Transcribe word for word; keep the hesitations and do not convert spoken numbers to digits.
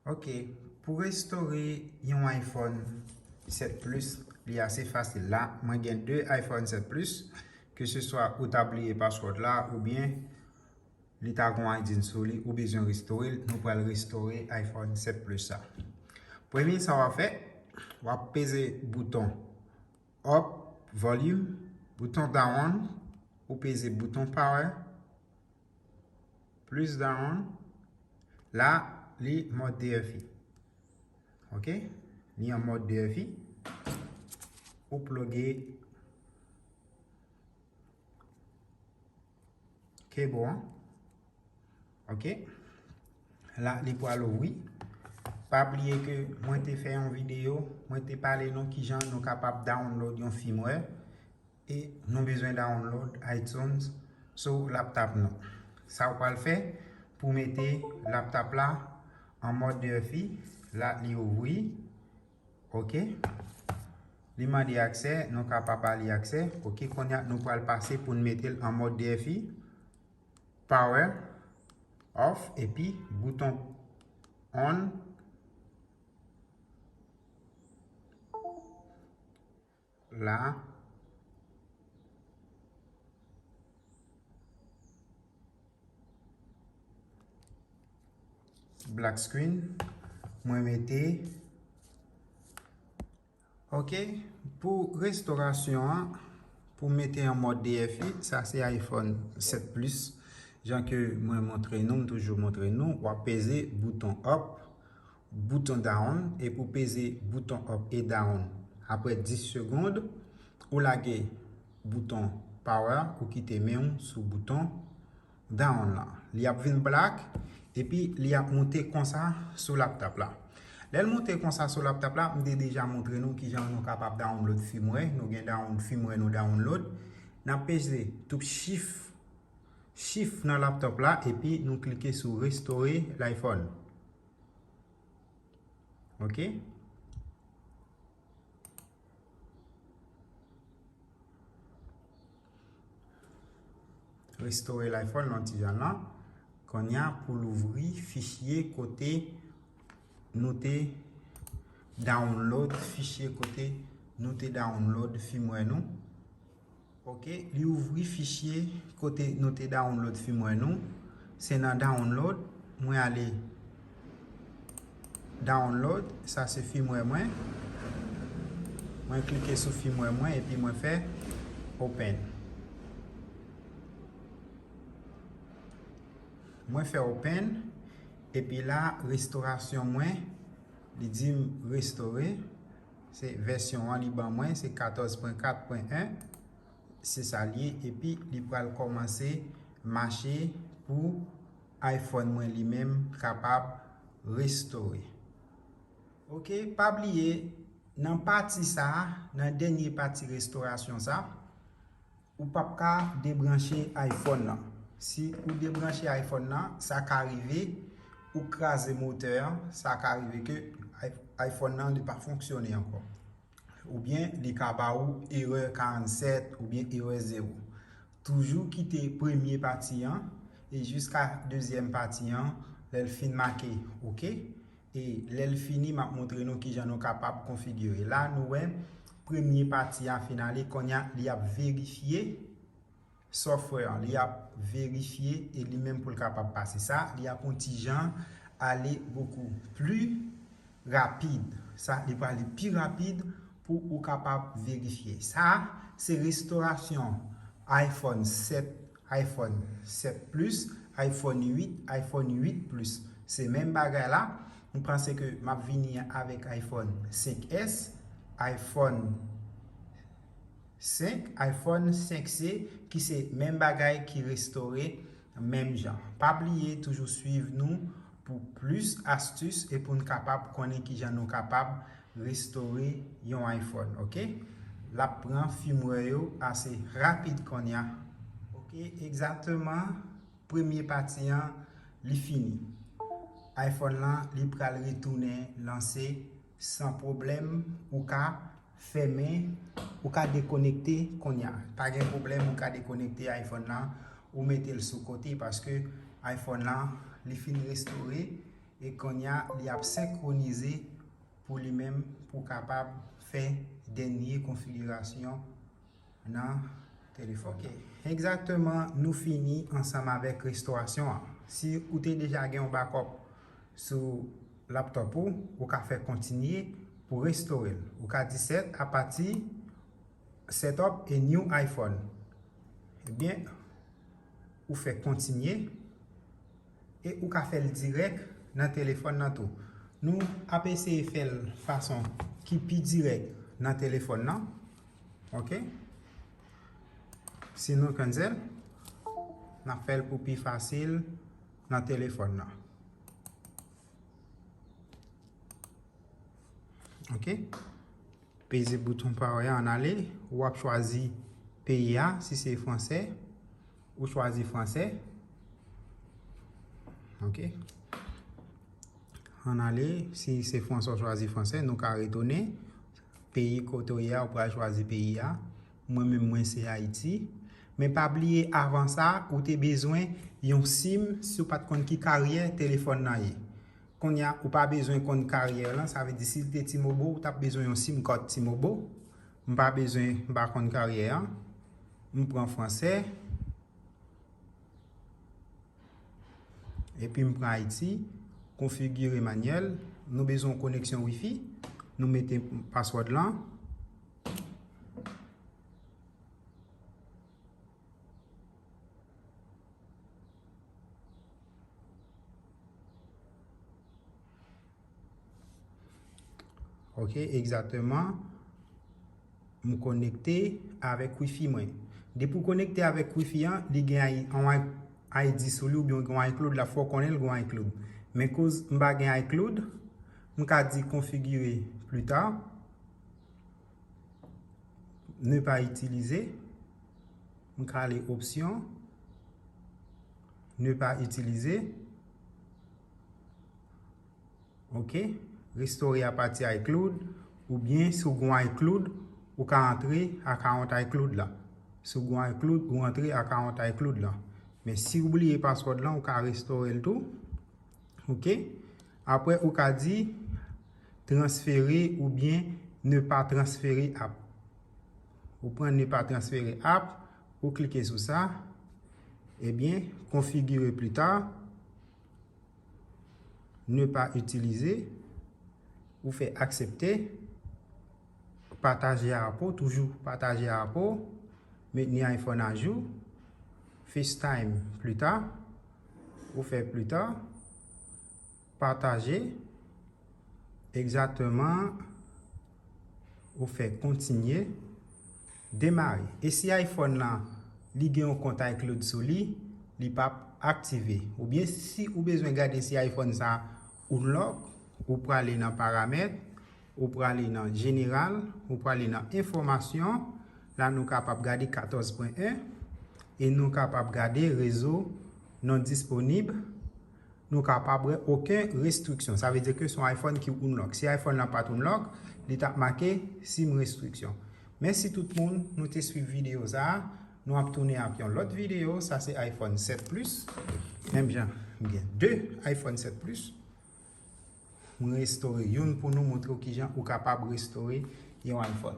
Ok, pou restore yon iPhone sèt Plus, li ase fasil. La, mwen gen de iPhone sèt Plus, ke se swa ou ta bliye password la, oubyen li ta gon I D sou li, ou bezwen restore l, nou pral restore iPhone sèt Plus sa. Premye sa w ap fè, w ap peze bouton up, volume, bouton down, ou peze bouton power, plus down, la, li mòd D F I. Ok? Li an mòd D F I. Ou ploge kebo an. Ok? La, li pral ouvri. Pa bliye ke mwen te fè yon videyo, mwen te pale nou kijan nou kapab download yon firmware e nou bezwen download iTunes sou laptop nou. Sa w pral fè pou mete laptop la an mòd D F I, la li ouvri. Ok. Li mande aksè, nou ka pa ba li aksè. Ok, kounye a nou pral pase pou n mete l an mòd D F I. Power off epi bouton on. La. Black screen. Mwen mete. Ok, pou restorasyon an, pou mete an mòd D F I, sa se iPhone sèt Plus. Jan ke mwen montre nou, m toujou montre nou, w ap peze bouton up, bouton down, epi w peze bouton up e down. Apre dis segonn, ou lage bouton power, ou kite men w sou bouton down lan. Li ap vin black, epi li ap moute konsa sou laptop la. Lè l moute konsa sou laptop la, m te deja montre nou kijan nou kapab download firmware. Nou gen down firmware nou download. N ap peze toup shift, shift nan laptop la, epi nou klike sou restore l'iPhone. Ok? Restore l'iPhone nan ti jan lan. Kounye a pou louvri fichye kote nou te download, fichye kote nou te download firmware nou. Ok, li ouvri fichye kote nou te download firmware nou. Se nan download, mwen ale download, sa se firmware mwen. Mwen klike sou firmware mwen epi mwen fè open. Mwen fè open, epi la, restorasyon mwen, li di m restore. Se vèsyon an li ban mwen, se katòz pwen kat pwen en. Se sa l ye, epi li pral kòmanse mache pou iPhone mwen li menm kapab restore. Ok, pa bliye, nan pati sa a, nan dènye pati restorasyon sa, ou p ap ka debranche iPhone nan. Si ou debranche iPhone nan, sa ka rive ou kraze motè an, sa ka rive ke i-, iPhone nan li pa fonksyone ankò. Oubyen li ka ba ou erè karannsèt oubyen erè zewo. Toujou kite premye pati an e jiska dezyèm pati an, lè l fin make oke. E lè l fini, m ap montre nou kijan nou kapab konfigire. La, nou wè premye pati a fin ale, kounye a li ap verifye software an, li ap verifye e li menm pou l kapab pase sa, li ap yon ti jan ale beaucoup plus rapid. Sa, li prale pi rapid pou ou kapab verifye. Sa, se restorasyon iPhone sèt, iPhone sèt Plus, iPhone uit, iPhone uit Plus. Se menm bagay la. M panse ke m ap vini avèk iPhone senk S, iPhone senk, iPhone senk C, ki se menm bagay ki restore menm jan. Pa bliye toujou swiv nou pou plis astis e pou n kapab konnen kijan nou kapab restore yon iPhone, oke? L ap pran firmware yo ase rapid kounye a. Oke, egzakteman, premye pati an, li fini. iPhone lan, li pral retounen lanse san pwoblèm, ou ka fèmen, ou ka dekonekte kounye a. Pa gen pwoblèm, ou ka dekonekte iPhone lan, ou mete l sou kote, paske iPhone lan, li fin restore, E kounye a, li ap senkwonize pou li menm, pou kapab fè dènye konfigirasyon nan telefòn. Ok, egzakteman, nou fini ansanm avèk restorasyon an. Si ou te deja gen yon backup sou laptop ou, ou ka fè kontinye pou restore l. Ou ka di set apati setup a new iPhone. Ebyen, ou fè kontinye e ou ka fè l dirèk nan telefòn nan tou. Nou ap eseye fè l fason ki pi dirèk nan telefòn nan. Ok? Si nou cancel, n ap fè l pou pi fasil nan telefòn nan. Ok? Peze bouton power a, ann ale. W ap chwazi peyi a, si se fransè, ou chwazi fransè. Ok? Ann ale, si se fransè, w chwazi fransè, nou ka retounen. Peyi kote w ye a, ou pral chwazi peyi a. Mwen menm, mwen se Ayiti. Men pa bliye, avan sa, ou te bezwen yon sim si w pa t konn ki karyè telefòn nan ye. Kounye a, ou pa bezwen konn karyè lan, sa vle di si l te T-Mobile, ou t ap bezwen yon sim card T-Mobile. M pa bezwen, m pa konn karyè an. M pran fransè. Epi m pran Ayiti, konfigire manyèl. Nou bezwen yon koneksyon Wi-Fi. Nou mete password lan. Ok, egzakteman. M konekte avèk Wi-Fi mwen. Depi w konekte avèk Wi-Fi an, li gen I-, yon I-, I D sou li oubyen gen yon iCloud la, fò w konnen l gen yon iCloud. Men koz m pa gen iCloud, m ka di configurer plus tard, ne pas utiliser, m ka ale option, ne pas utiliser. Ok, restore apati iCloud, oubyen si w gen iCloud, ou ka antre account iCloud la. Si w gen iCloud, ou antre account iCloud la. Men si w bliye password lan, ou ka restore l tou. Ok, apre ou ka di transférer oubyen ne pas transférer app. Ou pran ne pas transférer app, ou klike sou sa, ebyen, configurer plus tard. Ne pas utiliser, ou fè aksepte, pataje a pou, toujou pataje a pou, maintenir iPhone à jour, FaceTime plus tard, ou fè plus tard, pataje, egzakteman, ou fè kontinye, demare. E si iPhone lan, li gen yon kont iCloud sou li, li p ap aktive. Oubyen si ou bezwen gade si iPhone sa unlock, ou prale nan paramèt, ou prale nan jeneral, ou prale nan enfòmasyon. La nou kapab gade katòz pwen en e nou kapab gade rezo non disponib. Nou ka pa bwè okenn restriksyon. Sa vle di ke se yon iPhone ki unlock. Si iPhone lan pa t unlock, li t ap make sim restriksyon. Mèsi tout moun, nou te swiv videyo sa a. Nou ap tounen ak yon lòt videyo. Sa se iPhone sèt Plus. Menm jan, m gen de iPhone sèt Plus. M restore youn pou nou montre w kijan ou kapab restore yon iPhone.